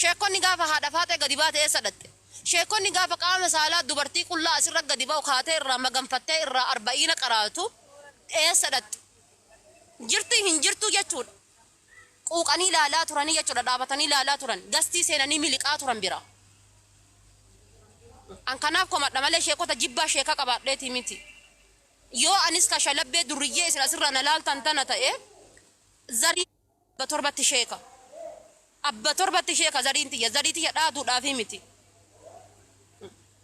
Sheekkonni gaafa haadha faaxee gadi baate eessa dhaxxe? Sheekkonni gaafa qaama saalaa dubartii qullaa asirra gadi ba'u kaatee irraa maganfattee irraa arba'iina qaraatu eessa dhaxxe? Jirti hin jirtu jechuudha. Quuqanii ilaalaa turanii jechuudha, dhaabatanii ilaalaa turan, gastii seenanii miliqaa turan bira. An kanaaf komadha malee sheekota jibbaa sheekaa qabaadheetii miti. Yoo anis kashalabbee durriyyee isin asirraa na laaltan tana ta'e, zarii abba torbatti sheeka. Abba torbatti sheeka zariin tiyya, zarii tiyya dhaaduudhaafii miti.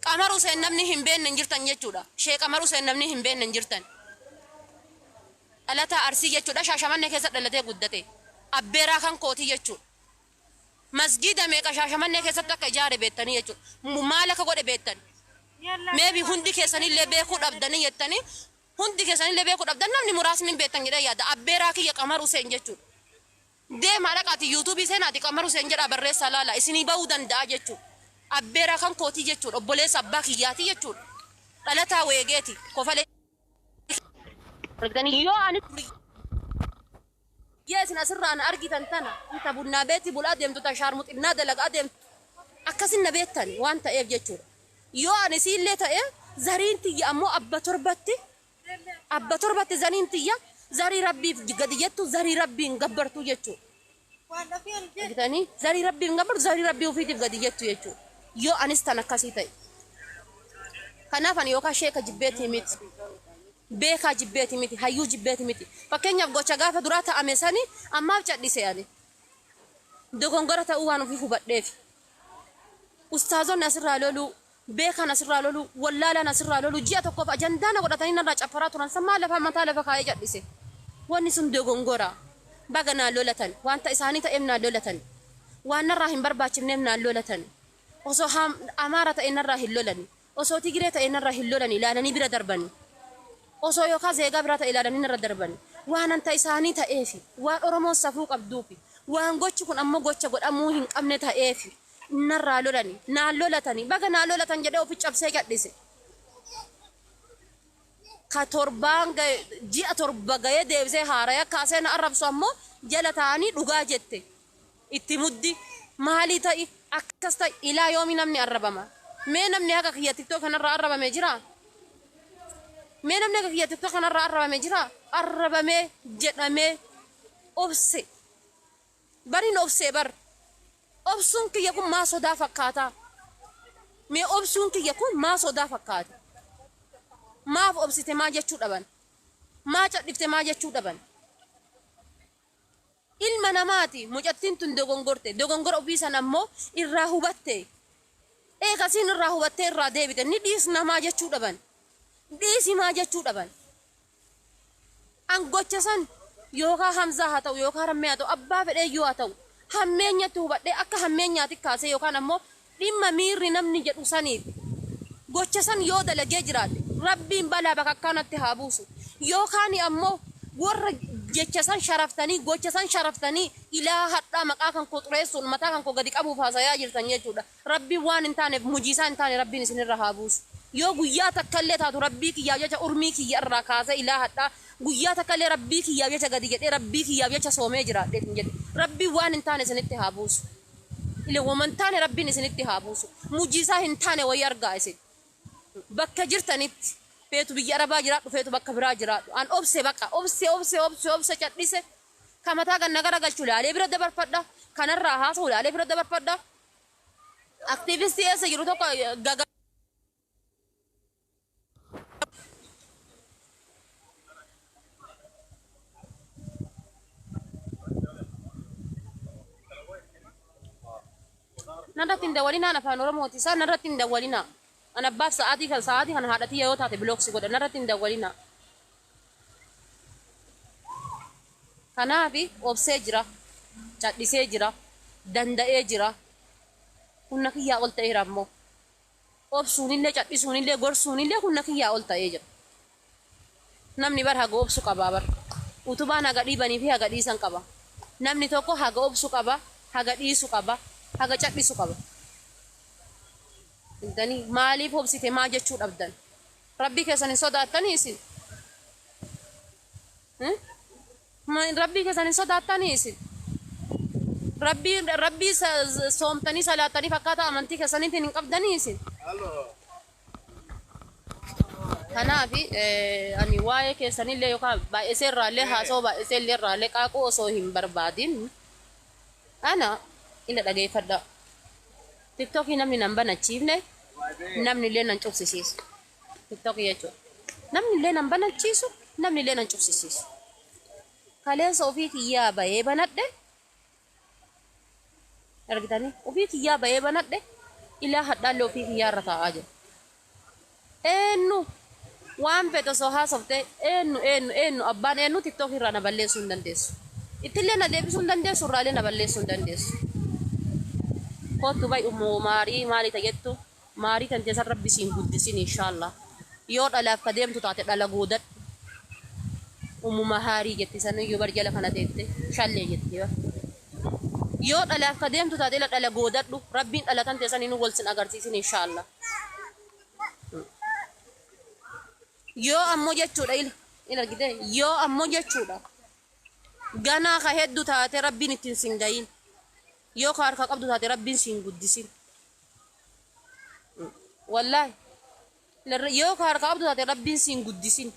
Qamar Huseen namni hin beekne hin jirtan jechuudha. Sheek Qamar Huseen namni hin beekne hin jirtan. Dhalataa Arsii jechuudha. Shaashamannee keessa dhalatee guddate. Abbeeraa kan kootii jechuudha. Masgiida meeqa Shaashamannee keessatti akka ijaare beektanii jechuudha. Maal akka godhe beektan. Maybe hundi keessanillee beekuu dhabdanii jettanii, hundi keessanillee beekuu dhabdan, namni muraasni hin beektan jedhee yaada. Abbeeraa kiyya Qamar Huseen jechuudha. Deemaa dhaqaati YouTube seenaati Qamar Huseen jedhaa barreessaa laala, isinii ba'uu danda'a jechuudha. Abbeeraa kan kootii jechuudha. Obboleessa abbaa kiyyaatii jechuudha. Dhalataa Weegeeti. Kofalee argitanii yoo ani durriyyee isin asirraa na argitan tana ta bunnaa beetii bulaa deemtu, ta shaarmuxinnaa dalagaa deemtu akkasin na beektan waan ta'eef jechuudha. Yoo ani isiillee ta'e, zariin tiyya ammoo abba torbatti, abba torbatti zariin tiyya zarii Rabbiif gadi jettu, zarii Rabbiin gabbartu jechuudha. Argitanii, zarii Rabbiin gabbartu, zarii Rabbii ofiitiif gadi jettu jechuudha. Yoo anis tan akkasii ta'e. Kanaaf ani yookaan sheeka jibbeetii miti. Beekaa jibbeeti miti. Hayyuu jibbeeti miti. Fakkeenyaaf, gocha gaafa duraa ta'ame sani ammaaf cadhise ani. Dogongora ta'uu waan ofii hubadheef. Ustaazonni asirraa loluu, beekaan asirraa loluu, wallaalaan asirraa loluu, ji'a tokkoof ajandaa na godhatanii narraa caffaraa turan san maal lafa mataa lafa kaa'ee cadhise. Wanni sun dogongora. Baga naan lolatan. Wanta isaanii ta'eef naan lolatan. Waan narraa hin barbaachifneef naan lolatan. Osoo Amaara ta'e narraa hin lolani. Osoo Tigiree ta'e narraa hin lolani, ilaalanii bira darbani. Osoo yookaan zeegaa biraa ta'e ilaalanii narra darbani. Waan anta isaanii ta'eefi, waan Oromoon safuu qabduufi, waan gochi kun ammoo gocha godhamuu hin qabne ta'eefi narraa lolani. Naan lolatani. Baga naan lolatan jedhee ofi cabsee cadhise. Ka torbaan gahe, ji'a 7 gahee deebisee haaraya kaasee na arrabsu ammoo jala taa'anii dhugaa jette. Itti muddi, maalii ta'i, akkas ta'i, ilaa yoomii namni arrabama? Mee namni haga kiyya TikTok kanarraa arrabame jiraa? Mee namni haga kiyya TikTok kanarraa arrabame jiraa? Arrabamee jedhamee obse. Barin obsee bar. Obsuun kiyya kun maa sodaa fakkaataa? Mee obsuun kiyya kun maa sodaa fakkaata? Maaf obsite maa jechuu dhaban? Maa cadhifte maa jechuu dhaban? Ilma namaati, mucattiin tun dogongorte, dogongora ofii san ammoo irraa hubatte. Eega isiin irraa hubattee irraa deebite, ni dhiisna maa jechuu dhaban? Dhiisi maa jechuu dhaban? An gocha san yookaa Hamzaa haa ta'u, yookaa Rammee haa ta'u, abbaa fedheeyyuu haa ta'u, hammeenyatti hubadhee akka hammeenyaati kaasee yookaan ammoo dhimma miirri namni jedhu saniif gocha san yoo dalagee jiraadhe, Rabbiin balaa bakakkaa natti haa buusu. Yookaani ammoo warra jecha san sharaftanii, gocha san sharaftanii ilaa hadhaa maqaa kan koo xureessuun mataa kan koo gadi qabuuf haasayaa jirtan jechuudha. Rabbiin waan hin taaneef, mujiisaa hin taane Rabbiin isinirra haa buusu. Yoo guyyaa takkallee taatu Rabbii kiyyaaf jecha urmii kiyya irraa kaasee ilaa hadhaa guyyaa takkallee Rabbii kiyyaaf jecha gadi jedhee Rabbii kiyyaaf jecha soomee jiraadheetiin jedhe, Rabbiin waan hin taane isinitti haa buusu. Ile woma hin taane Rabbiin isinitti haa buusu. Mujiisaa hin taane wayii argaa isin. Bakka jirtanitti, feetu biyya Arabaa jiraadhu, feetu bakka biraa jiraadhu. An obse baqa. Obse, obse, obse, obse cadhise. Ka mataa gad na garagalchu laalee bira dabarfadha. Kanarraa haasa'u laalee bira dabarfadha. Aktiivistii eessa jiru tokko gaga. Narratti hin dawwalinaan, afaan Oromooti. Isaan narratti hin dawwalinaa. An abbaaf sa'aatii kana haadha tiyya yoo taate block si godha. Narratti hin dawwalinaa. Kanaaf obsee jira. Cadhisee jira. Danda'ee jira. Humna kiyyaa ol ta'eera ammoo. Obsuunillee, cadhisuunillee, gorsuunillee humna kiyyaa ol ta'ee jira. Namni bar haga obsu qabaa bar. Utubaan haga dhiibanii fi haga dhiisan qaba. Namni tokko haga obsu qaba, haga dhiisu qaba, haga cadhisu qaba. Dani maaliif obsite maa jechuu dhabdan? Rabbii keessan hin sodaattanii isin? Rabbii keessan hin sodaattanii isin? Rabbii rabbii soomtanii salaatanii fakkaata amantii keessaniitiin hin qabdanii isin. Kanaaf ani waa'ee keessanillee yookaan baay'isee irraallee haasa'uu baay'isee illee irraallee qaaquu osoo hin barbaadin ana ila dhageeffadha. Tiktookii namni nan banachiifne namni illee nan cufsisiisu. Tiktookii jechuudha. Namni illee nan banachiisu namni illee nan cufsisiisu. Kaleessa ofii kiyyaa bahee banadhe argitanii ofii kiyyaa bahee banadhe ilaa hadhaallee ofii kiyyaa irra taa'aa jira. Eenyu waan fedhe osoo haasofte eenyu eenyu eenyu abbaan eenyu tiktookii irraa na balleessuu hin dandeessu. Ittillee na deebisuu hin dandeessu irraallee na balleessuu hin dandeessu. Kootu bay ummoo maarii maali tajettu maarii kan teessan rabbi siin guddisin inshaallah. Yoo dhalaaf ka deemtu taate dhala goodadhu. Ummuma haarii jetti saniyyuu bar jala kana teette shallee jetti bar. Yoo dhalaaf ka deemtu taate ila dhala goodadhu rabbiin dhala tan teessan inni wal sin agarsiisin inshaallah. Yoo ammoo jechuudha ila ila argite yoo ammoo jechuudha ganaa ka hedduu taate rabbiin ittiin sin gayin. Yoo ka harka qabdu taate rabbiin siin guddisin. Wallaahi yoo ka harka qabdu taate rabbiin siin guddisin.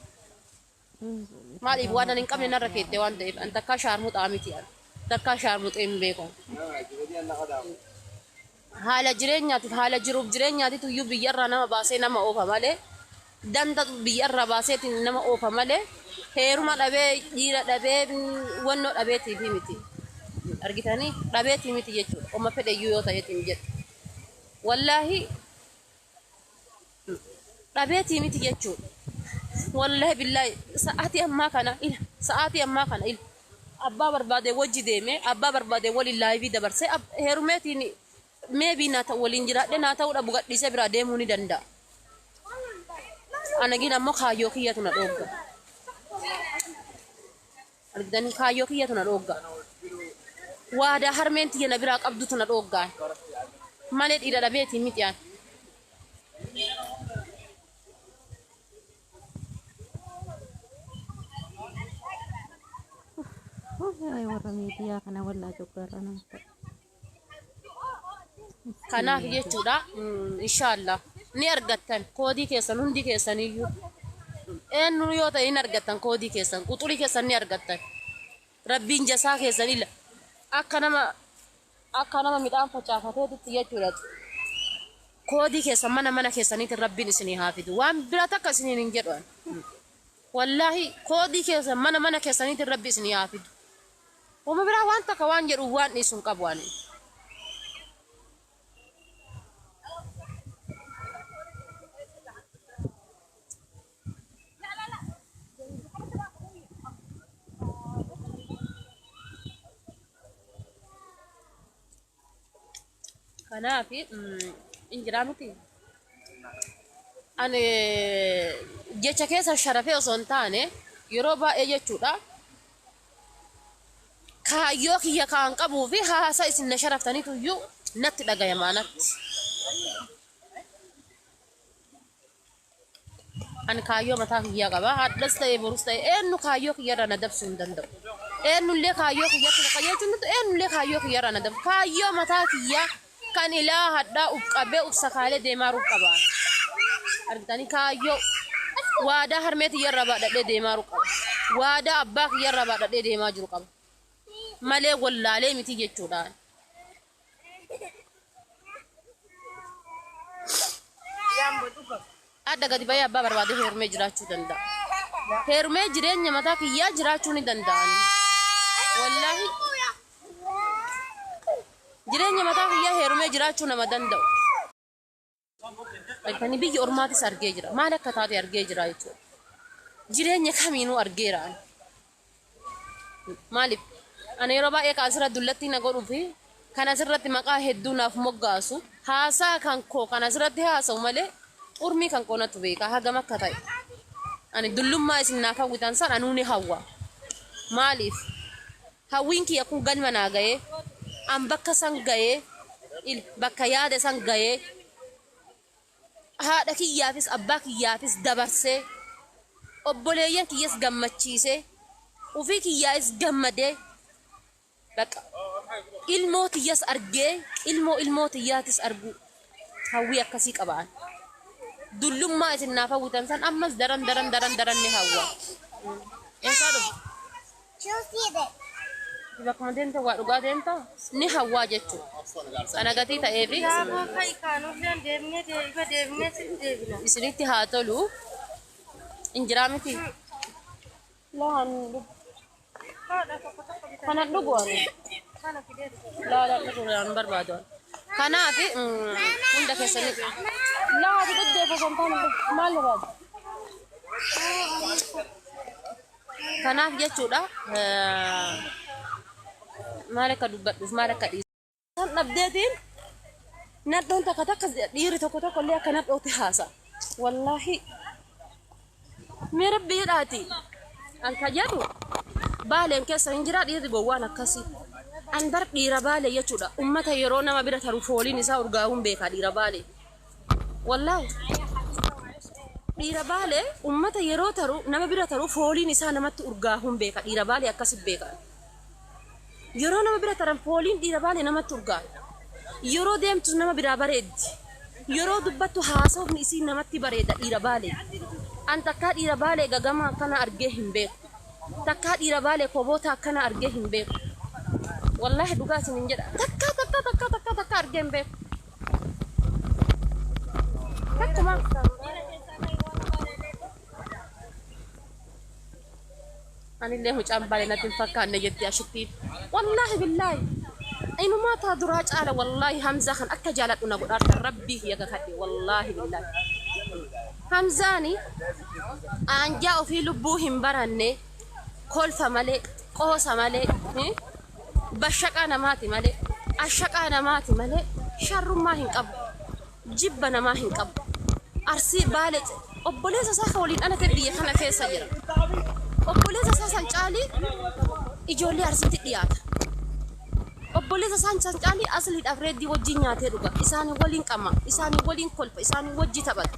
Maaliif waan ani hin qabne narra keette waan ta'eef an takkaa shaarmuxaa miti an takkaa shaarmuxee hin beeku. Haala jireenyaatiif haala jiruuf jireenyaatitu iyyuu biyyarraa nama baasee nama oofa malee danta biyyarraa baaseetiin nama oofa malee heeruma dhabee dhiira dhabee wannoo dhabeetiif miti. Argitanii dhabeetii miti jechuudha. Oma fedhe iyyuu yoo ta'eetiin jedhu. Wallaahi dhabeetii miti jechuudha. Wallaahi billaahi sa'aatii ammaa kana ila sa'aatii ammaa kana ila abbaa barbaade wajji deemee abbaa barbaade waliin laayivii dabarsee heerumeetiin meebii naa ta'u waliin jiraadhe naa ta'uu dhabu gadhiisee biraa deemuu ni danda'a. Ana gin ammoo kaayyoo kiyyatu na dhoogga. Argitanii kaayyoo kiyyatu na dhoogga. Waadaa harmeen tiyya na biraa qabdutu na dhooggaa. Malee dhiira dhabeetiin miti ani. Ay warra miidiyaa kana wallaa coggaarra nama ta'e. Kanaaf jechuudha inshaallah ni argattan koodii keessan hundi keessaniyyuu. Eenyu yoo ta'e hin argattan koodii keessan quxurii keessan ni argattan. Rabbiin jasaa keessan ila akka nama midhaan facaafateetitti jechuudha. Koodii keessan mana mana keessaniitiin rabbiin isinii haa fidu. Waan bira takka isiniin hin jedhu. Wallaahi koodii keessan mana mana keessaniitiin rabbi isinii haa fidu. Wama biraa waan takka waan jedhu waan dhiisu hin qabu ani. Kanaaf injiraa miti. Ani jecha keessa sharafee osoo hin taane yeroo baay'ee jechuudha. Kaayyoo kiyya kaan qabuu fi haasa isin na sharaftaniitu iyyuu natti dhagayama anatti. Ani kaayyoo mataa kiyyaa qaba. Hadhas ta'ee borus ta'ee eenyu kaayyoo kiyyarraa na dabsuu hin danda'u. Eenyullee kaayyoo kiyyatti na qajeelchuu hin danda'u. Eenyullee kaayyoo kiyyarraa na dabsu. Kaayyoo mataa kiyyaa kan ilaa hadhaa uf qabee uf sakaalee deemaa jiru qaba. Argitanii kaayyoo waadaa harmee kiyyarraa baadhadhee deemaa jiru qaba. Waadaa abbaa kiyyarraa baadhadhee deemaa jiru qaba. Malee wallaalee miti jechuudha. Adda gadi bahee abbaa barbaade heerumee jiraachuu danda'a. Heerumee jireenya mataa kiyyaa jiraachuu ni danda'an. Wallaahi jireenya mataa kiyyaa heerumee jiraachuu nama danda'u. Argitanii biyya ormaatis argee jira. Maal akka taate argee jira jechuudha. Jireenya kamiinuu argeera ani. Maaliif? Ani yeroo baay'ee kan asirratti dullatti na godhuu fi kan asirratti maqaa hedduu naaf moggaasu haasaa kan koo kan asirratti haasa'u malee urmii kan koo natu beeka hagam akka ta'e. Ani dullummaa isin naaf hawwitan san anuu ni hawwa. Maaliif? Hawwiin kiyya kun galma naa ga'ee an bakka san ga'ee bakka yaada san ga'ee haadha kiyyaafis abbaa kiyyaafis dabarsee obboleeyyan kiyyas gammachiisee ofii kiyyaayis gammadee bakka Ilmoo tiyyas argee ilmoo ilmoo tiyyaatis arguu hawwii akkasii qabaan. Dullummaa isin naaf hawwitan san ammas daran daran daran daran ni hawwa. Eessaa dhufu? Bakkuma deemta waa dhugaa deemta ni hawwaa jechuudha. Sana gatii ta'eefi Yaaboo ka'i kaanuufleen deemnee deema deemnee sitti deebina. isinitti haa tolu. Injiraa miti. Lahan Haadha tokko tokko bitaa. kana dhugu ani. Kana fidee dhufu. Laa dhugu hin barbaadu. Kanaaf hunda keessanii. Laa ati dhugdee osoo hin taane maal barbaadu? Kanaaf jechuudha maal akka dubbadhuuf maal akka dhiisu. Kan dhabdeetiin nadhoon takka takka dhiirri tokko tokko illee akka nadhootti haasa. Wallaahi mee rabbi jedhaati. An ka jedhu Baaleen keessa hin jiraa dhiirri gowwaan akkasii. An bar dhiira Baalee jechuudha. Ummata yeroo nama bira taru fooliin isaa urgaa'uun beekaa dhiira Baalee. Wallaahi. Dhiira Baalee ummata yeroo taru nama bira taru fooliin isaa namatti urgaahuun beeka. Dhiira Baalee akkasi beeka. Yeroo nama bira taran fooliin dhiira Baalee namatti urgaa'a. Yeroo deemtus nama biraa bareeddi. Yeroo dubbattu haasofni isii namatti bareeda dhiira Baalee. An takkaa dhiira Baalee gagama akkana argee hin beeku. Takkaa dhiira Baalee koboota akkana argee hin beeku. Wallaahi dhugaa isinin jedha. Takkaa takkaa takkaa takkaa takkaa argee hin beeku. Takkuma. Anillee mucaan Baalee natti hin fakkaanne jetti ashittiin. Wallaahi billaahi. Inumaa taa duraa caala wallaahi Hamzaa kan akka jaaladhu na godhaarta rabbii kiyya kakadhe wallaahi billaahi. Hamzaani aanjaa ofii lubbuu hin baranne kolfa malee qoosa malee bashaqaa namaati malee ashaqaa namaati malee sharrummaa hin qabu. Jibba namaa hin qabu. Arsii Baale obboleessa isaa kan waliin dhalate biyya kana keessa jira. Obboleessa isaa san caalii ijoollee Arsiitti dhiyaata. Obboleessa isaan san caalii asliidhaaf reeddii wajjin nyaatee dhuga. Isaanii waliin qama, isaanii waliin kolfa, isaanii wajji taphata.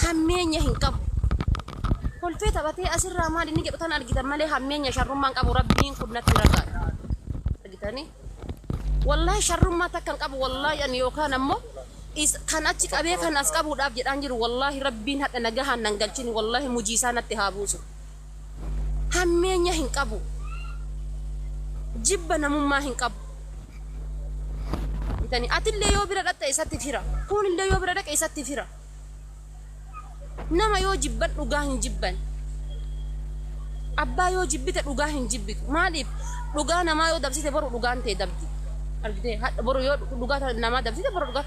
Hammeenya hin qabu. Kolfee taphatee asirraa maal inni jedhu tan argitan malee hammeenya sharrummaan qabu rabbiin kun natti ragaadha. Argitanii? Wallaahi sharrummaa takka hin qabu wallaahi ani yookaan ammoo is kan achi qabee kan as qabuudhaaf jedhaan jiru wallaahi rabbiin hadha nagahaan nan galchin wallaahi mujiisaa natti haa buusu. Hammeenya hin qabu. Jibba namummaa hin qabu. Bitani atillee yoo bira dhaqxe isatti fira. Kuunillee yoo bira dhaqe isatti fira. Nama yoo jibban dhugaa hin jibban. Abbaa yoo jibbite dhugaa hin jibbitu. Maaliif? Dhugaa namaa yoo dabsite boru dhugaan tee dabdi. Argitee? Hadha boru yoo dhugaa namaa dabsite boru dhugaa.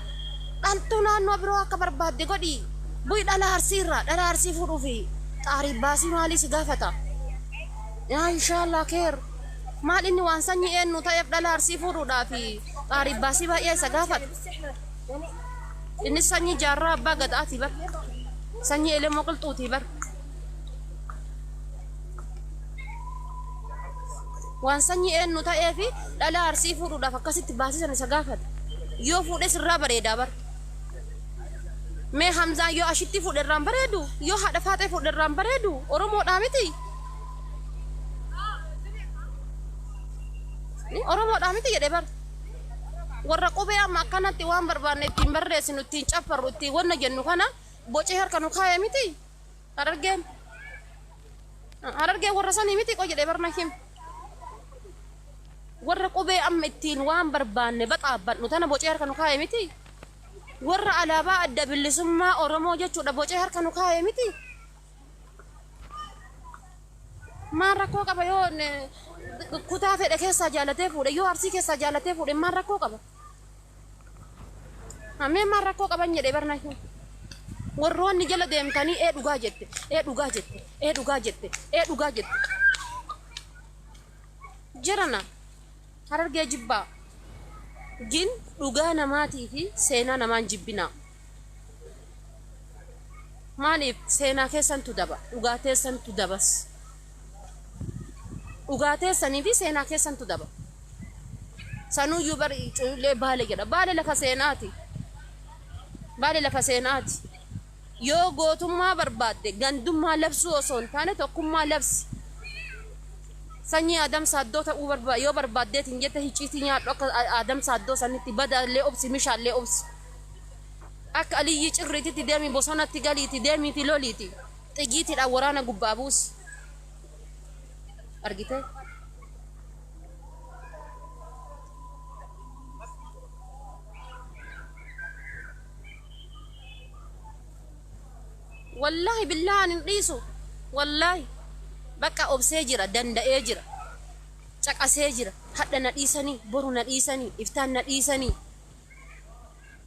Dhaltuu naannoo biroo akka barbaadde godhi. Bu'i dhala Arsii irraa. Dhala Arsii fuudhuufi xaarii baasii maalii si gaafata? Yaa inshaallah keer. Maal inni waan sanyii eennu ta'eef dhala Arsii fuudhuudhaafi xaarii baasii baay'ee isa gaafata? Innis sanyii Jaarraa Abbaa Gadaatii bar. Sanyii Elemoo Qilxuutii bar. Waan sanyii eennu ta'eefi dhala Arsii fuudhuudhaaf akkasitti baasii sana isa gaafata. Yoo fuudhes irraa bareedaa bar. Mee Hamzaan yoo Ashittii fuudhe irraan bareedu? Yoo haadha Faaxee fuudhe irraan bareedu? Oromoodhaa miti? Oromoodhaa miti jedhe bar. Warra qubee amma akkanatti waan barbaanne ittiin barreessinu, ittiin caffarru, ittiin wanna jennu kana bocee harka nu kaaye miti? Harargeen. Harargeen warra sanii miti qoy jedhee barna him. Warra qubee amma ittiin waan barbaanne baxaabbannu tana bocee harka nu kaaye miti? Warra alaabaa adda bilisummaa Oromoo jechuudha bocee harka nu kaaye miti? Maal rakkoo qaba yoo kutaa fedhe keessaa jaalatee fuudhe yoo Arsii keessaa jaalatee fuudhe maal rakkoo qaba? Amee maal rakkoo qaban jedhee barna warroonni jala deemtanii ee dhugaa jette ee dhugaa jette ee dhugaa jette ee dhugaa jette jirana Harargee jibbaa gin dhugaa namaatii fi seenaa namaan jibbinaa. Maaliif seenaa keessantu daba, dhugaa teessantu dabas. Dhugaa teessanii fi seenaa keessantu daba. Sanuuyyuu bari culullee Baale jedha. Baale lafa seenaati. Baale lafa seenaati. Yoo gootummaa barbaadde gandummaa labsuu osoo hin taane tokkummaa labsi. Sanyii Adam Saaddoo ta'uu yoo barbaaddeetiin jette hicciitii nyaadhu akka Adam Saaddoo sanitti badaallee obsi mishaallee obsi. Akka Aliyyii Cirriititti deemi bosonatti galiiti deemiiti loliiti. Xigiitiidhaan waraana gubbaa buusi. Argitee? Wallaahi billaahi ani hin dhiisu. Wallaahi bakka obsee jira danda'ee jira. Caqasee jira. Hadha na dhiisanii boru na dhiisanii iftaan na dhiisanii.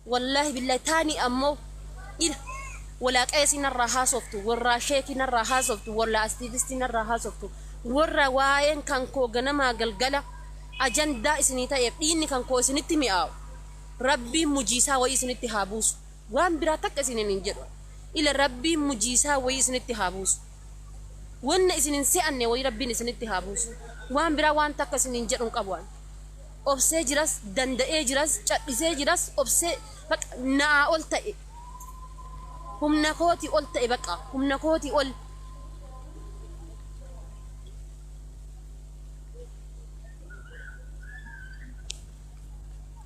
Wallaahi billaahi taanii ammoo ila walaa qeesii narraa haasoftu warraa sheekii narraa haasoftu warraa astiivistii narraa haasoftu warra waa'een kan koo ganamaa galgala ajandaa isinii ta'eef dhiinni kan koo isinitti mi'aawu rabbiin mujiisaa wayii isinitti haa buusu waan biraa takka isiniin hin jedhu ila rabbiin mujiisaa wayii isinitti haa buusu wanna isin hin se'anne wayii rabbiin isinitti haa buusu waan biraa waan takka isiniin jedhu hin qabu ani. Obsee jiras danda'ee jiras cadhisee jiras obsee baqa na'aa ol ta'e humna kootii ol ta'e baqa humna kootii ol.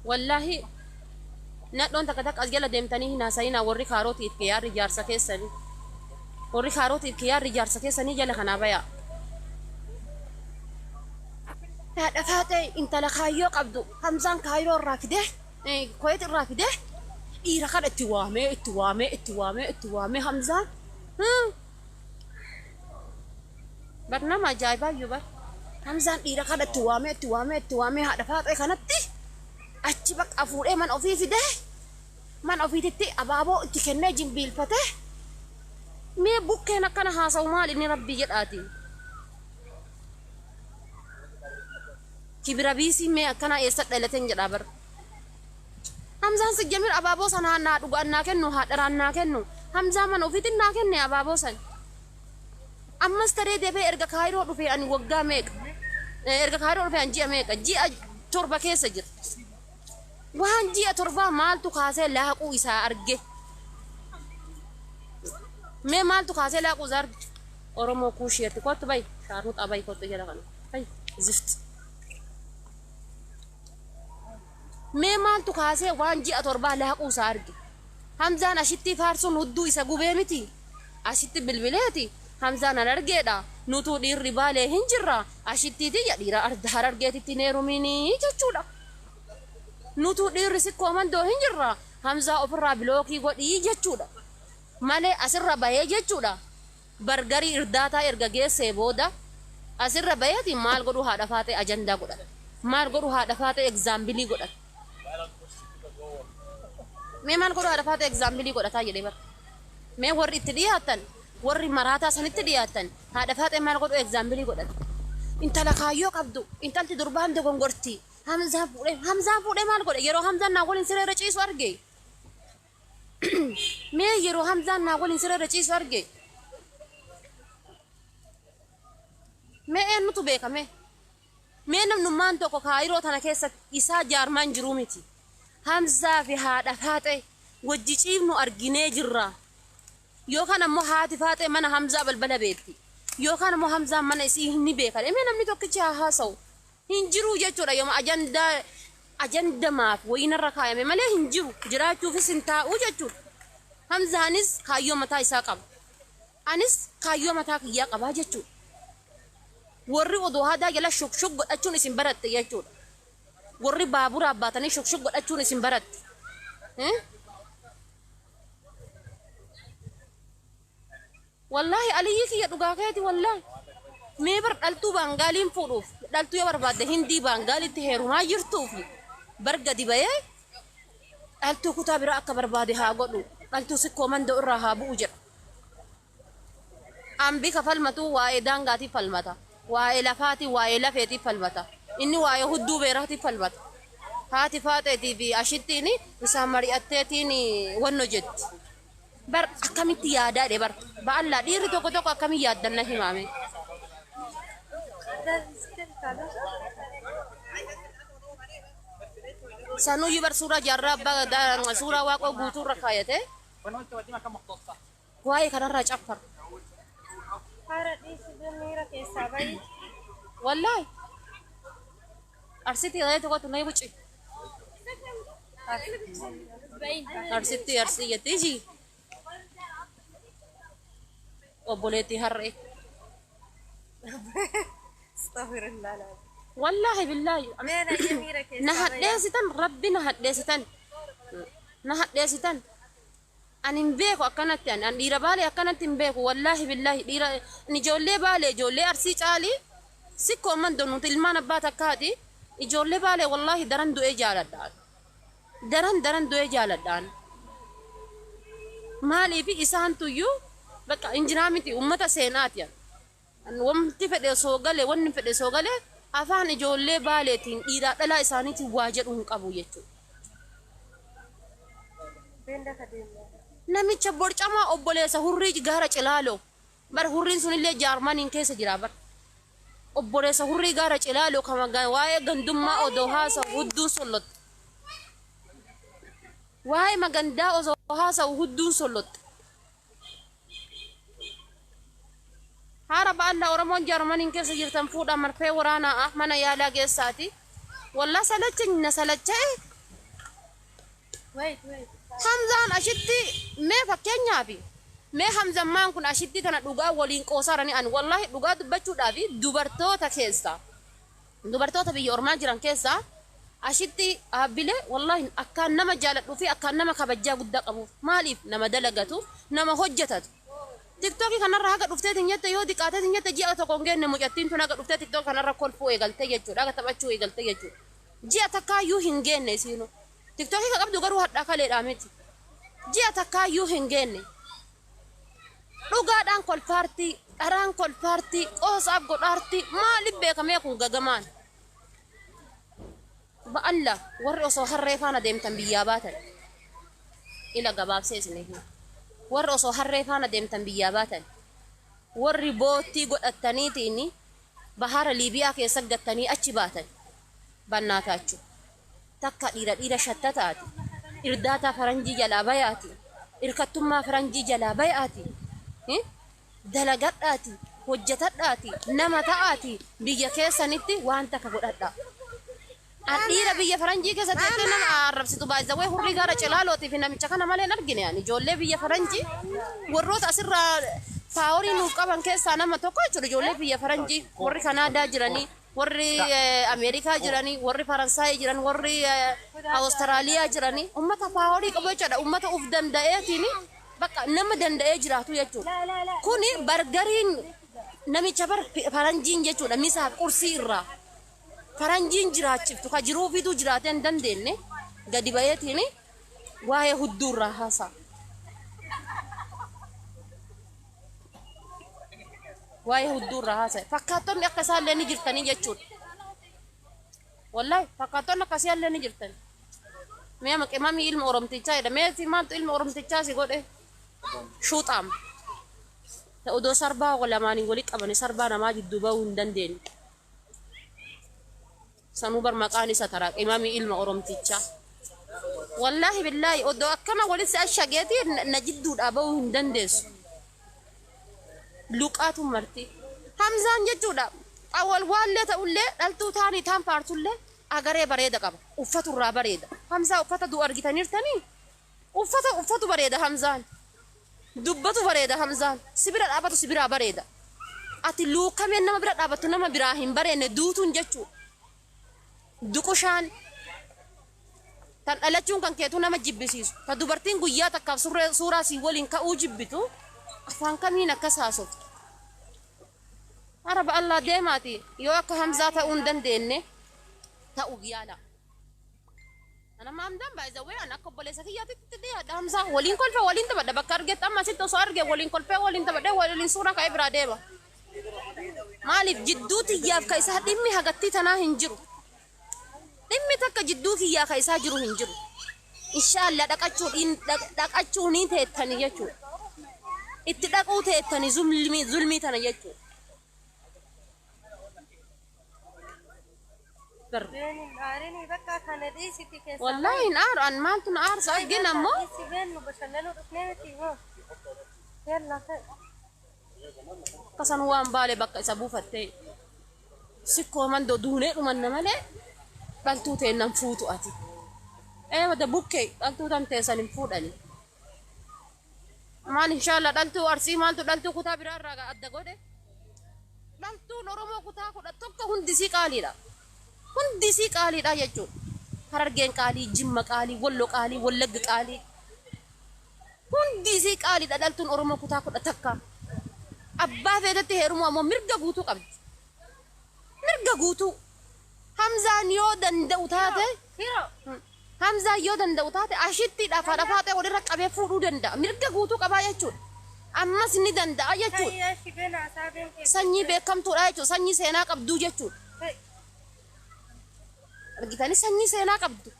Wallaahi nadhoon takka takka as jala deemtanii hin haasa'inaa warri kaarootiif kiyaarri jaarsa keessanii warri kaarootiif kiyaarri jaarsa keessanii jala kanaa bayaa. Haadha Faaxee intala kaayyoo qabdu Hamzaan Kaayiroo irraa fidee Kuwait irraa fidee dhiira kana itti waamee itti waamee itti waamee itti waamee Hamzaan bar nama ajaa'ibaayyuu bar Hamzaan dhiira kana itti waamee itti waamee itti waamee haadha Faaxee kanatti achi bakka fuudhee mana ofii fidee mana ofiititti abaaboo itti kennee jimbiilfatee mee bukkeen akkana haasa'u maal inni rabbii jedhaati. Kibira biisii mee akkanaa eessa dhalateen jedhaa bar. Hamzaan sijjamir abaaboo sana naa dhugaan naa kennu haadharaan naa kennu Hamzaa mana ofiitiin naa kenne abaaboo san. Ammas taree deebee erga Kaayiroo dhufee ani waggaa meeqa erga Kaayiroo dhufee ani ji'a meeqa ji'a 7 keessa jira. Waan ji'a torbaa maaltu kaasee laaquu isaa arge. Mee maaltu kaasee laaquu isaa arge. Oromoo kuusheerti kottu bayi shaarmuxaa bayi kottu jala kana bayi zifti. Mee maaltu kaasee waan ji'a torbaa laaquu isaa arge. Hamzaan ashittii faarsuun hudduu isa gubee miti. Ashitti bilbileeti Hamzaan harargeedha nutuu dhiirri baalee hin jirra ashittii tiyya dhiira harargeetitti hin heeruminii jechuudha. Nutuu dhiirri sikkoo mandoo hin jirra Hamzaa ofirraa bilookii godhii jechuudha. Malee asirra bahee jechuudha. Bargarii irdaataa erga geessee booda asirra baheeti maal godhuu haadha faaxee ajandaa godhata. Maal godhuu haadha faaxee egzaambilii godhata. Mee maal godhuu haadha faaxee egzaambilii godhataa jedhee bara. Mee warri itti dhiyaattan warri maraataa sanitti dhiyaattan haadha faaxee maal godhuu egzaambilii godhata. Intala kaayyoo qabdu intalti durbaan dogongorti. Hamzaa fuudhee Hamzaa fuudhee maal godhe yeroo Hamzaan naa waliin siree irra ciisu arge. Mee yeroo Hamzaan naa waliin siree irra ciisu arge. Mee eenyutu beeka mee? Mee namnummaan tokko kaayiroo tana keessa isaa jaarmaan jiruu miti. Hamzaa fi haadha faaxee wajji ciifnu arginee jirra. Yookaan ammoo haati faaxee mana Hamzaa balbala beekti. Yookaan ammoo Hamzaan mana isii ni beeka. Mee namni tokkichi haa haasa'u. Hin jiru jechuudha yooma ajandaa ajandamaaf wayinarra kaayame malee hin jiru. Jiraachuufis hin taa'u jechuudha. Hamzaanis kaayyoo mataa isaa qaba. Anis kaayyoo mataa kiyyaa qabaa jechuudha. Warri odoo hadaa jala shukshuk godhachuun isin baratte jechuudha. Warri baaburaa baatanii shukshuk godhachuun isin baratte. Wallaahi Aliyyii kiyya dhugaa keeti wallaahi. Mee bar dhaltuu baangaaliin fuudhuuf dhaltuu yoo barbaadde hindii baangaalitti heerumaa jirtuuf bar gadi bahee dhaltuu kutaa biraa akka barbaade haa godhu dhaltuu sikkoo mandoo irraa haa bu'u jedha. Ambi ka falmatu waa'ee daangaatiif falmata. Waa'ee lafaatii waa'ee lafeetiif falmata. Inni waa'ee hudduu beeraatiif falmata. Haati faaxeetii fi ashittiin isaan mari'atteetiin wanno jetti. Bar akkamitti yaadaa dhe bar. Ba'allaa dhiirri tokko tokko akkamiin yaaddan na himaame. Sanuyyuu bar suuraa jaarraa abbaa gadaa suuraa waaqoo guutuu irra kaayate. Waa'ee kanarraa caffar. Haara dhiisi miira keessaa bahi. Wallaahi. Arsitti galee tokkotu na buci. Arsitti arsii jettee ishii. Obboleettii harree. Astaghfirullah alazim. Wallaahi billaahi. Meena jamiira Na keessaa bayaa. hadheessitan rabbi na hadheessitan. Na hadheessitan. Ani hin beeku akkanatti ani dhiira baalee akkanatti hin beeku wallaahi billaahi dhiira ani ijoollee baalee ijoollee arsii caalii sikkoo amman nuti ilmaan abbaa takkaati ijoollee baalee wallaahi daran du'ee jaaladhaan daran daran du'ee jaaladhaan maaliif isaan tuyyuu bakka injiraa miti ummata seenaati ani wanti fedhe osoo galee wanni fedhe osoo galee afaan ijoollee baaleetiin dhiiraa dhalaa isaaniitiin waa jedhu hin qabu jechuudha. Beenda ka deemna. Namicha borcamaa obboleessa hurrii gaara cilaaloo bar hurriin sunillee jaarmaniin keessa jira bar obboleessa hurrii gaara cilaaloo kama waa'ee gandummaa odoo haasa'u hudduun sollotte waa'ee magandaa osoo haasa'u hudduun sollotte haara ba'allaa oromoon jaarmaniin keessa jirtan fuudhaa marfee waraanaa mana yaalaa geessaati wallaa salacha na salacha'e. Wait, wait. Hamzaan ashitti mee fakkeenyaaf mee Hamzammaan kun ashitti tana dhugaa waliin qoosaarani ani wallaahi dhugaa dubbachuudhaaf dubartoota keessaa dubartoota biyya ormaa jiran keessaa ashitti dhaabbilee wallaahi akkaan nama jaaladhuu fi akkaan nama kabajaa guddaa qabuuf maaliif nama dalagatu nama hojjetatu. Tiktookii kanarra haga dhufteetiin jette yoo diqaateetiin jette ji'a tokko hin geenne mucattiin tun haga dhuftee tiktookii kanarra kolfuu eegaltee jechuudha haga taphachuu eegaltee jechuudha. Ji'a takkaayyuu hin geenne isiinu. Tiktookii ka qabdu garuu hadhaa kaleedhaa miti. Ji'a takkaayyuu hin geenne. Dhugaadhaan kolfaartii, dharaan kolfaartii, qoosaaf godhaartii maaliif beekamee kun gagamaan? Ba'alla warri osoo harree faana deemtan biyyaa baatan. Ila gabaabsee isinii hima. Warri osoo harree faana deemtan biyyaa baatan. Warri boottii godhataniitiin bahara Liibiyaa keessa gattanii achi baatan. Bannaataachuu. Takka dhiira dhiira shattataati. Irdaataa faranjii jalaa bayaati. Irkattummaa faranjii jalaa bayaati. Dalagadhaati. Hojjetadhaati. Nama ta'aati. Biyya keessanitti waan takka godhadhaa. An dhiira biyya faranjii keessatti jettee nama arrabsitu baay'isawee hurrii gaara cilaalootii fi namicha kana malee hin argine ani ijoollee biyya faranjii warroota asirraa paaworii nuuf qaban keessaa nama tokko jechuudha ijoollee biyya faranjii warri Kanaadaa jiranii warri Ameerikaa jiranii warri Faransaayii jiran warri Awustiraaliyaa jiranii ummata paaworii qabu jechuudha ummata uf danda'eetiin bakka nama danda'ee jiraatu jechuudha. Kuni bargariin namicha bar faranjiin jechuudha misaaf qursii irraa. Faranjiin jiraachiftu ka jiruu fituu jiraatee hin dandeenye gadi bayeetiin waa'ee hudduu irraa haasa'a. Waa'ee hudduu irraa haasa'a. Fakkaattonni akka isaallee ni jirtanii jechuudha. Wallaahi fakkaattonni akkasii illee ni jirtani. Mee maqimamii ilma Oromtichaa jedha. Mee si maaltu ilma Oromtichaa si godhe? Shuuxaam. Odoo sarbaa lamaanii walii qabanii sarbaa namaa jidduu bahuu hin dandeenye. Sanuu bar maqaan isa taraa qimamii ilma Oromtichaa. Wallaahi billaahi odoo akkana walitti ashageeti na jidduudhaa bahuu hin dandeessu. Luqaatu marti. Hamzaan jechuudha. Awwal waallee ta'ullee dhaltuu taanii taan faarsullee agaree bareeda qaba. Uffatu irraa bareeda. Hamzaa uffata du'u argitaniirtanii? Uffata uffatu bareeda Hamzaan. Dubbatu bareeda Hamzaan. Si bira dhaabatu si biraa bareeda. Ati luukameen nama bira dhaabattu nama biraa hin bareenne duutuun jechuudha. Duqushaan tan dhalachuun kan keetuu nama jibbisiisu. Ta dubartiin guyyaa takkaaf suuraa sii waliin ka'uu jibbitu afaan kamiin akkas haasoftu. Araba Allah deemaati yoo akka Hamzaa ta'uu hin dandeenye ta'uuf yaala. Anama Hamzaan baay'ee an akka obboleessa kiyyaatti dhiyaadha Hamzaa waliin kolfee waliin taphadha bakka argetti amma asitti osoo arge waliin kolfee waliin taphadhee waliin suuraa ka'ee biraa deema. Maaliif jidduu tiyyaaf ka isaa dhimmi hagattii tanaa hin jiru. Dhimmi takka jidduu kiyyaa ka isaa jiru hin jiru. Inshaallah dhaqachuu ni teettani jechuudha. Itti dhaquu teettani zulmii tana jechuudha. Beenin aarinii bakka kana dhiisiti keessaa. Wallaahi hin aaru an maaltu na aarsa argin ammoo Dhiisi beennu bashannanuu dhufnee miti hoo. Yalla ta'e. akkasan waan baale bakka isa buufattee Sikkoo Mandoo duunee dhumanna malee dhaltuu teennan fuutu ati. Ee wada bukkee dhaltuu tan teessan hin fuudhani. Maal inshallah dhaltuu Arsii maaltu dhaltuu kutaa biraa irraa adda godhe. Dhaltuun Oromoo kutaa 11 hundisii qaaliidha. Hundisii qaaliidha jechuudha. Harargeen qaalii, Jimma qaalii, Wallo qaalii, Wallagga qaalii. Hundisii qaaliidha dhaltuun Oromoo kutaa 11. Abbaa feetetti heerumuu ammoo mirga guutuu qabdi. Mirga guutuu. Hamzaan yoo danda'u taate Hamzaan yoo danda'u taate ashitti dhafa dhafaa ta'e walirra qabee fuudhuu danda'a. Mirga guutuu qabaa jechuudha. Ammas ni danda'a jechuudha. Sanyii beekamtuudha jechuudha. Sanyii seenaa qabduu jechuudha. Argitanii sanyii seenaa qabdu.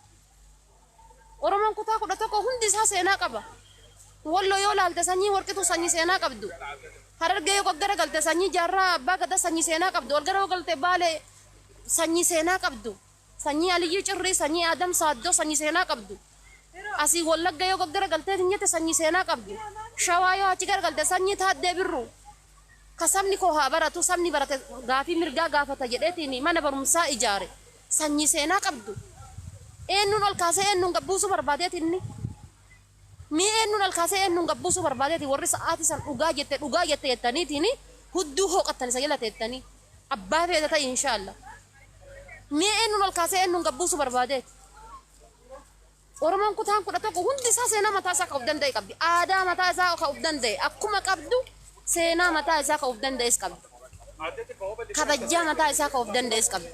Oromoon kutaa 11 hundi isaa seenaa qaba. Walloo yoo laalte sanyii Warqituu sanyii seenaa qabdu. Harargee yoo gaggara galte sanyii Jaarraa Abbaa Gadaa sanyii seenaa qabdu. Ol gara yoo galte Baalee sanyii seenaa qabdu. Sanyii Aliyyii Cirrii, sanyii Adam Saaddoo sanyii seenaa qabdu. Asii Wallagga yoo gaggara galtee hin jette sanyii seenaa qabdu. Shawaa yoo achi gara galte sanyii Taaddee Birruu. Ka sabni koo haa baratu, sabni barate gaafii mirgaa gaafata jedheetiin mana barumsaa ijaare. Sanyii seenaa qabdu. Eenyuun ol kaasee eenyuun gabbuusuu barbaadeeti inni? Mee eenyuun ol kaasee eenyuun gabbuusuu barbaadeeti warri sa'aatii san dhugaa jette dhugaa jette jettaniitiin hudduu hooqattan isa jala teettanii. Abbaa feete ta'i inshaalla. Mee eenyuun ol kaasee eenyuun gabbuusuu barbaadeeti? Oromoon kutaan 11 hundi isaa seenaa mataa isaa ka of danda'e qabdi. Aadaa mataa isaa ka of danda'e akkuma qabdu seenaa mataa isaa ka of danda'es qabdi. Kabajjaa mataa isaa ka of danda'es qabdi.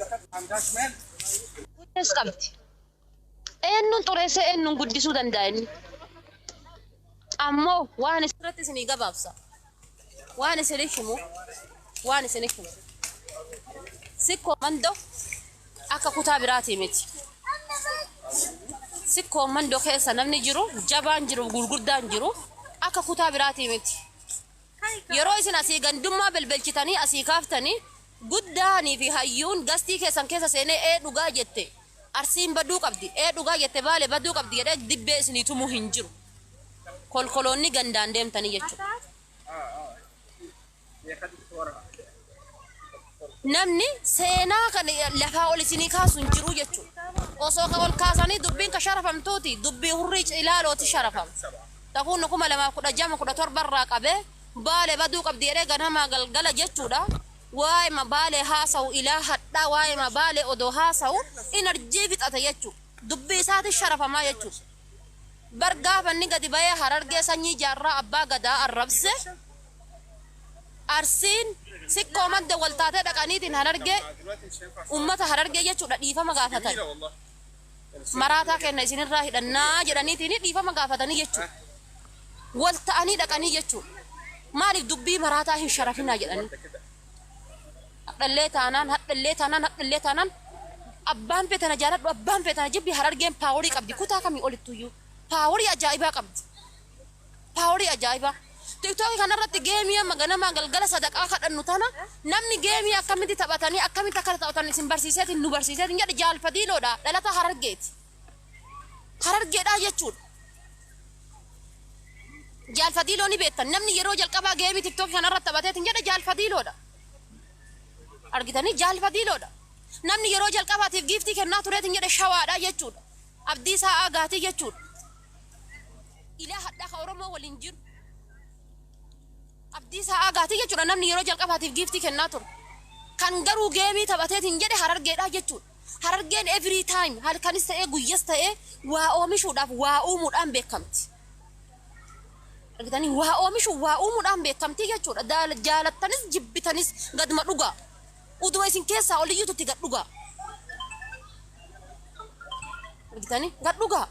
Qabdi. Eenyuun xureessee eenyuun guddisuu danda'a inni? Ammoo waan isirratti isinii gabaabsa. Waan isinii himu, waan isinii himu. Sikkoo Mandoo akka kutaa biraatii miti. Sikkoo Mandoo keessa namni jiru, jabaan jiru, gurguddaan jiru akka kutaa biraatii miti. Yeroo isin asii gandummaa belbelchitanii asii kaaftanii guddaanii fi hayyuun gastii keessan keessa seenee ee dhugaa jette Arsiin baduu qabdi, ee dhugaa jette Baale baduu qabdi jedhee dibbee isinii tumuu hin jiru. Kolkoloonni gandaan deemtanii jechuudha. Namni seenaa kan lafaa ol isinii kaasu hin jiru jechuudha. Osoo ka ol kaasanii dubbiin ka sharafamtuuti dubbii Hurrii Cilaalooti sharafama. Takuun 2016 17 irraa qabee Baale baduu qabdi jedhee ganamaa galgala jechuudha. Waa'ima Baalee haasa'u ilaa hadhaa waa'ima Baalee odoo haasa'u inarjii fixate jechuudha. Dubbii isaati sharafamaa jechuudha. Bar gaafa inni gadi bahee Harargee sanyii Jaarraa Abbaa Gadaa arrabse Arsiin Sikkoo Mandoo wal taatee dhaqaniitiin Harargee ummata Harargee jechuudha dhiifama gaafatan. Maraataa kenna isinirraa hidhannaa jedhaniitiin dhiifama gaafatanii jechuudha. Wal ta'anii dhaqanii jechuudha. Maaliif dubbii maraataa hin sharafinaa jedhanii. Hadhallee taanaan, hadhallee taanaan, hadhallee taanaan abbaan feetana jaaladhu, abbaan feetana jibbi, Harargeen power qabdi kutaa kamii olittuyyuu. Power ajaa'ibaa qabdi. Power ajaa'ibaa. TikTokii kanarratti game amma ganamaa galgala sadaqaa kadhannu tana namni game akkamitti taphatanii akkamitti akka taphatan isin barsiiseetiin nu barsiiseetiin jedhe Jaalfadiiloodha, dhalata Harargeeti. Harargeedhaa jechuudha. Jaalfadiiloo ni beektan, namni yeroo jalqabaa game TikTokii kanarratti taphateetiin jedhe Jaalfadiiloodha. Argitanii, Jaalfadiiloodha. Namni yeroo jalqabaatiif gift kennaa tureetiin jedhe Shawaadha jechuudha. Abdiisaa Aagaatii jechuudha. Ilaa hadhaa ka Oromoo waliin jiru. Abdiisaa Aagaatii jechuudha namni yeroo jalqabaatiif gift kennaa ture. Kan garuu game taphateetiin jedhe Harargeedha jechuudha. Harargeen every time halkanis ta'ee guyyas ta'ee waa oomishuudhaaf waa uumuudhaan beekamti. Argitanii, waa oomishuu waa uumuudhaan beekamti jechuudha. Jaalattanis jibbitanis gaduma dhugaa. Utuma isin keessaa oliyyuututti gad dhugaa. Argitanii, gad dhugaa.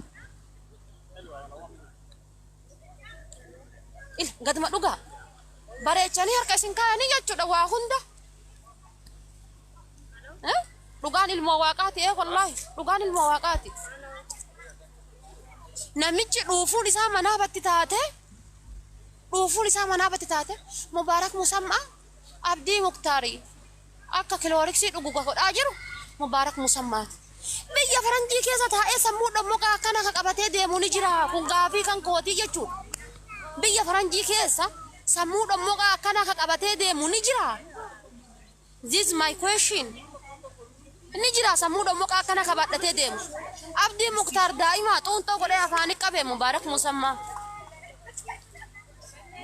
Il gaduma dhugaa. Bareechanii harka isin kaayanii jechuudha waa hunda. Dhugaan ilmoo waaqaati, ee wallaahi dhugaan ilmoo waaqaati. Namichi dhuufuun isaa manaabatti taate, dhuufuun isaa manaabatti taate, Mubaarak Musammaa Abdii Muktaarii akka Clorox dhugu godhaa jiru Mubaarak Musammaati. Biyya faranjii keessa taa'ee sammuu dhommoqaa akkana ka qabatee deemu ni jira, kun gaafii kan kootii jechuudha. Biyya faranjii keessa sammuu dhommoqaa akkana ka qabatee deemu ni jira. This is my question. Inni jira sammuu dhommoqaa akkana kabaadhatee deemu. Abdii Muktaar daa'ima xuunxoo godhee afaanii qabee Mubaarak Musammaa.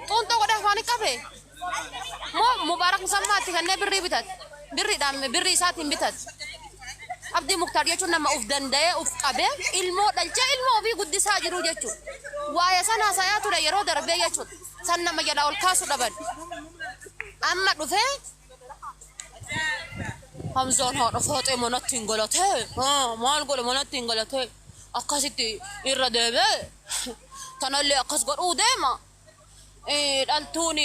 Xuunxoo godhee afaanii qabee. Moo Mubaarak Musammaatti kanneen birrii bitate. Birriidhaan birrii isaatiin bitate. Abdii Muktaar jechuun nama uf danda'ee uf qabee ilmoo dhalchee ilmoo ofii guddisaa jiru jechuudha. Waa'ee sana haasayaa ture yeroo darbee jechuudha. San nama jalaa ol kaasu dhaban. Amma dhufee Hamzaan haadha faaxee manatti hin galatee maal godhe manatti hin galatee akkasitti irra deebee tanallee akkas godhuu deema. Dhaltuun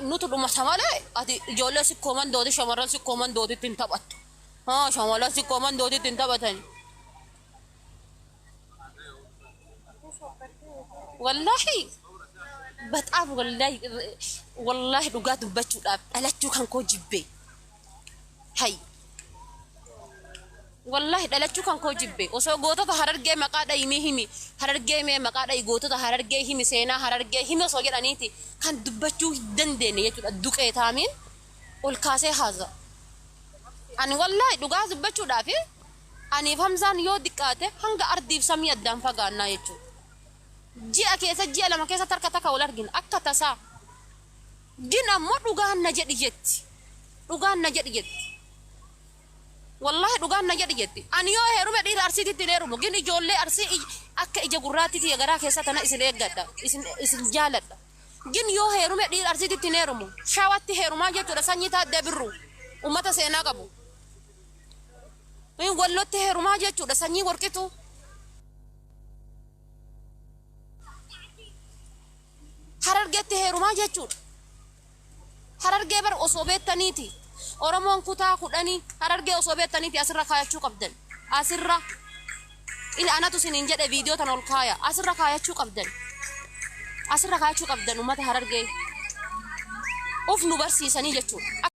nutu dhumata malee ati ijoollee sikkoo mandooti shamarran sikkoo mandootitti hin taphattu. Shamarran sikkoo mandootitti hin taphatani. Wallaahi በጣም ወላሂ ወላሂ dhugaa dubbachuudhaaf dhalachuu kan koo jibbe. Hay wallahi dhalachuu kan koo jibbe osoo gootota Harargee maqaa dhayimii himi Harargee mee maqaa dhayi gootota Harargee himi seenaa Harargee himi osoo jedhaniiti kan dubbachuu hin dandeenye jechuudha duqee taamiin ol kaasee haasa. Ani wallahi dhugaa dubbachuudhaaf aniif Hamzaan yoo diqqaate hanga ardiif samii addaan fagaannaa jechuudha. Ji'a keessa ji'a lama keessa tarka takka wal argina akka tasaa. Gin ammoo dhugaan na jedhi jetti. Dhugaan na jedhi jetti. Wallahi dhugaan na jedhi jetti. Ani yoo heerume dhiira Arsiititti hin heerumu. Gin ijoollee Arsii akka ija gurraattiiti garaa keessa tana isin eeggadha. Isin jaaladha. Gin yoo heerume dhiira Arsiititti hin heerumu. Shawatti heerumaa jechuudha sanyii taaddee birru. Ummata seenaa qabu. Wallotti heerumaa jechuudha sanyii warqitu. Harargeetti heerumaa jechuudha. Harargee bar osoo beektaniiti. Oromoon kutaa kudhanii Harargee osoo beektaniiti asirra kaayachuu qabdan. Asirra. Ila anatu isiniin jedhe viidiyoo tana ol kaaya. Asirra kaayachuu qabdan. Asirra kaayachuu qabdan uummata Harargee. Uf nu barsiisanii jechuudha.